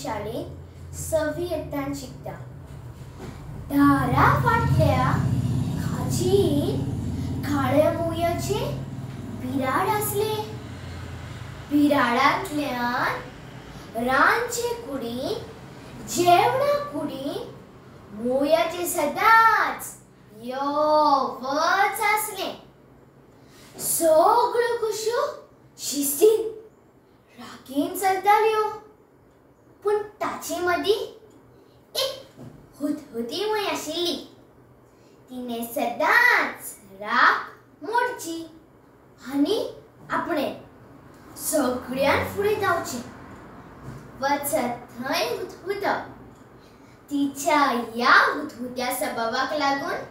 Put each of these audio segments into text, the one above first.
शाळेंत सवी यत्तान शिकता. दारा फाटल्या खाचीन काळ्या मुयाचे बिराड आसले. बिराडांतल्यान रांदचे कुडीन जेवणा कुडीन मुयाचे सदांच यो वच आसले. सगळ्यो कश्यो शिस्तीन राखीन चलताल्यो, पूण ताचे मदीं एक हुतहुती मूय आशिल्ली. तिणें सदांच राख मोडची आनी आपणें सगळ्यान फुडें धांवचें. वचत थंय हुतहुतप. तिच्या ह्या हुतहुत्या सभावाक लागून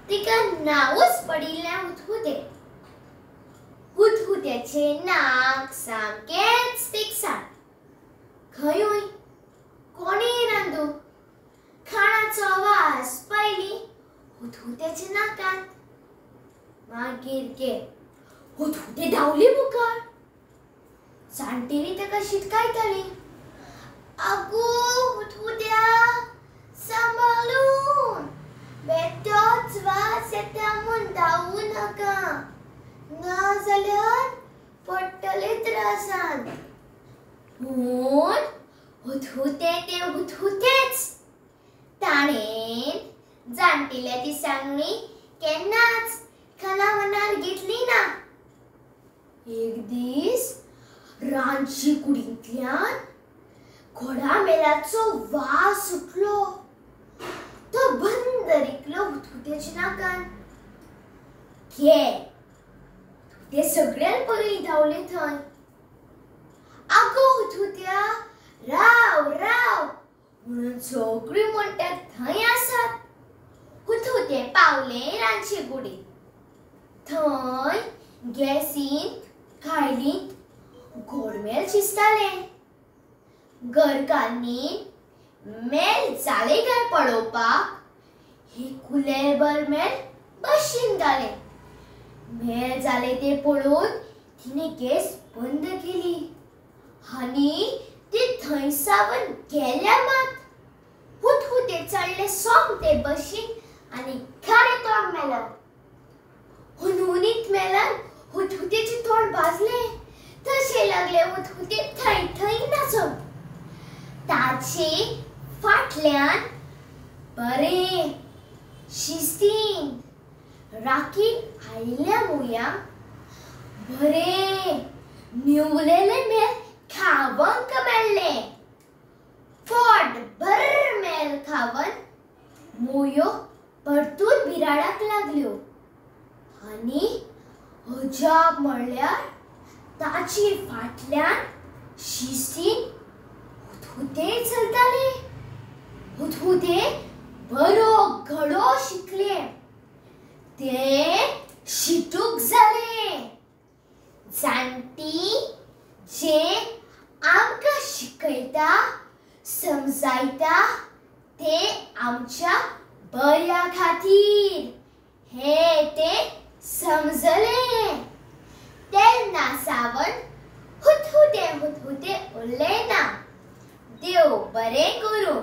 तिका नांवूच पडिल्लें हुतहुतें. हुतहुत्याचें नाक सामकेंच तिखसाण. खंयूय कोणीय रांदू खाणाचो वास पयलीं हुतहुत्याच्या नाकांत, मागीर गे हुतहुते धांवली मुखार. जाणटेली ताका शिटकायताली, आगो हुतहुत्या सांबाळून, बेठोच वास येता म्हूण धांवू नाका, ना जाल्यार पडटले त्रासान. पूण हुतहुते ते हुतहुतेच. ताणें जाणटेल्याची सांगणी केन्नाच काना मनार घेतली ना. एक दीस रांदचे कुडींतल्यान घोडामेलाचो वास सुटलो. तो बंद रिकलो हुतहुत्याच्या नाकान. घे ते सगळ्यान पयलीं धांवले थंय. आगो हुतहुत्या राव राव म्हणून सगळीं म्हणटात थंय आसात. हुतहुते पावले रांदचे कुडींत. थंय गॅसींत कायलींत गोडमेल शिजताले. घरकान्नीन मेल जालें काय पळोवपाक एक कुलेरभर मेल बशीन घालें. मेल जालें तें पळोवन तिणें गॅस बंद केली आनी ती थंय सावन गेल्या मात हुतहुते चडले सोमते बशीन आनी घालें तोंड मेलान. हुनहुनीत मेलान हुतहुत्याचें तोंड भाजलें. तशें लागलें हुतहुते थंय थंय नाचूंक. ताचे फाटल्यान बरें शिस्तीन राखीन आयिल्ल्या मुयांक बरें न्हिवलेलें मेल खावंक मेळ्ळें. पोट भर मेल खावन मुयो परतून बिराडाक लागल्यो. आनी अजाप म्हणल्यार ताचे फाटल्यान शिस्तीन हुतहुते चलताले. हुतहुते बरो घडो शिकले. ते शिटूक जाले. जाणटी जे आमकां शिकयता समजायता ते आमच्या बऱ्या खातीर हें ते समजलें. तेन्ना सावन हुतहुते हुतहुते उरलें ना. देव बरें करूं.